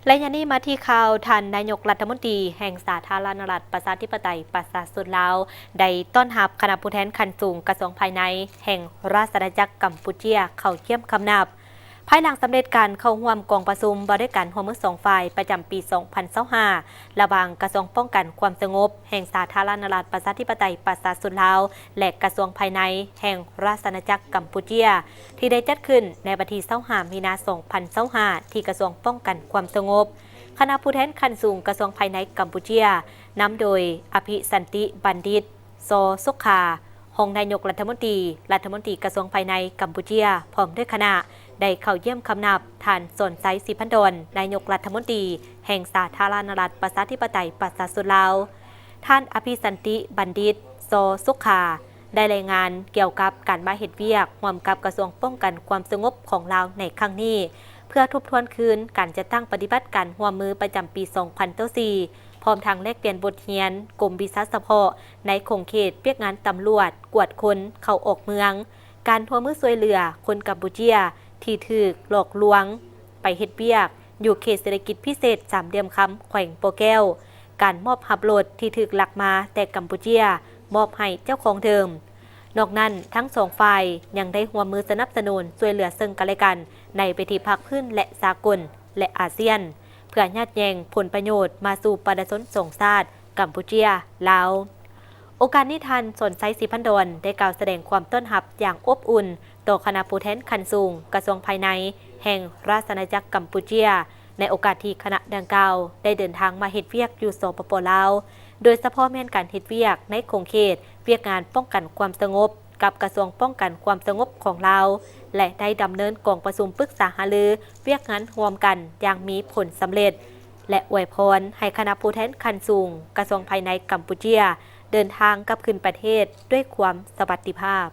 ໄລຍະນີ້ມາທີ່ຂ່າວ, ທ່ານນາຍົກລັດຖະມົນຕີແຫ່ງສາທາລະນະລັດປະຊາທິປະໄຕປະຊາຊົນລາວ ໄດ້ຕ້ອນຮັບຄະນະຜູ້ແທນຂັ້ນສູງກະຊວງພາຍໃນແຫ່ງລາຊະອານາຈັກກຳປູເຈຍເຂົ້າຢ້ຽມຄຳນັບ. ພາຍຫຼັງສຳເລັດການເຂົ້າຮ່ວມກອງປະຊຸມວ່າດ້ວຍການຮ່ວມມືສອງຝ່າຍປະຈຳປີສອງພັນຊາວຫ້າ ລະຫວ່າງກະຊວງປ້ອງກັນຄວາມສະຫງົບແຫ່ງສາທາລະນະລັດປະຊາທິປະໄຕປະຊາຊົນລາວ ແລະ ກະຊວງພາຍໃນແຫ່ງລາຊະອານາຈັກກຳປູເຈຍ ທີ່ໄດ້ຈັດຂຶ້ນໃນວັນທີຊາວຫ້າ ມີນາ ສອງພັນຊາວຫ້າ ທີ່ກະຊວງປ້ອງກັນຄວາມສະຫງົບ. ຄະນະຜູ້ແທນຂັ້ນສູງກະຊວງພາຍໃນກຳປູເຈຍ ນຳໂດຍ ອະພິສັນຕິ ບັນດິດ ຊໍ ສຸຂາ ຮອງນາຍົກລັດຖະມົນຕີ, ລັດຖະມົນຕີກະຊວງພາຍໃນກຳປູເຈຍ ພ້ອມດ້ວຍຄະນະ ໄດ້ເຂົ້າຢ້ຽມຄຳນັບທ່ານ ສອນໄຊ ສີພັນດອນ ນາຍົກລັດຖະມົນຕີແຫ່ງສາທາລະນະລັດປະຊາທິປະໄຕປະຊາຊົນລາວ. ທ່ານ ອະພິສັນຕິ ບັນດິດ ຊໍ ສຸຂາ ໄດ້ລາຍງານກ່ຽວກັບການມາເຮັດວຽກຮ່ວມກັບກະຊວງປ້ອງກັນຄວາມສະຫງົບຂອງລາວໃນຄັ້ງນີ້ ເພື່ອທົບທວນຄືນການຈັດຕັ້ງປະຕິບັດການຮ່ວມມືປະຈຳປີສອງພັນຊາວສີ່ ພ້ອມທັງແລກປ່ຽນບົດຮຽນກົມວິຊາສະເພາະໃນຂົງເຂດວຽກງານຕຳຫຼວດກວດຄົນເຂົ້າອອກເມືອງ, ການຮ່ວມມືຊ່ວຍເຫຼືອຄົນກຳປູເຈຍທີ່ຖືກຫຼອກລວງໄປເຮັດວຽກຢູ່ເຂດເສດຖະກິດພິເສດສາມຫຼ່ຽມຄຳ ແຂວງບໍ່ແກ້ວ, ການມອບຮັບລົດທີ່ຖືກລັກມາແຕ່ກຳປູເຈຍ ມອບໃຫ້ເຈົ້າຂອງເດີມ. ນອກນັ້ນ, ທັງສອງຝ່າຍຍັງໄດ້ຮ່ວມມືສະໜັບສະໜູນຊ່ວຍເຫຼືອເຊິ່ງກັນແລະກັນໃນເວທີພາກພື້ນ ແລະ ສາກົນ ແລະ ອາຊຽນ ເພື່ອຍາດແຍ່ງຜົນປະໂຫຍດມາສູ່ປະຊາຊົນສອງຊາດ ກຳປູເຈຍ ລາວ. ໂອກາດນີ້, ທ່ານ ສອນໄຊ ສີພັນດອນ ໄດ້ກ່າວສະແດງຄວາມຕ້ອນຮັບຢ່າງອົບອຸ່ນຕໍ່ຄະນະຜູ້ແທນຂັ້ນສູງກະຊວງພາຍໃນແຫ່ງລາຊະອານາຈັກກຳປູເຈຍ ໃນໂອກາດທີ່ຄະນະດັ່ງກ່າວໄດ້ເດີນທາງມາເຮັດວຽກຢູ່ ສປປ ລາວ, ໂດຍສະເພາະແມ່ນການເຮັດວຽກໃນຂົງເຂດວຽກງານປ້ອງກັນຄວາມສະຫງົບ ກັບກະຊວງປ້ອງກັນຄວາມສະຫງົບຂອງລາວ ແລະ ໄດ້ດຳເນີນກອງປະຊຸມປຶກສາຫາລືວຽກງານຮ່ວມກັນຢ່າງມີຜົນສຳເລັດ ແລະ ອວຍພອນໃຫ້ຄະນະຜູ້ແທນຂັ້ນສູງກະຊວງພາຍໃນກຳປູເຈຍ ເດີນທາງກັບຄືນປະເທດດ້ວຍຄວາມສະຫວັດດີພາບ.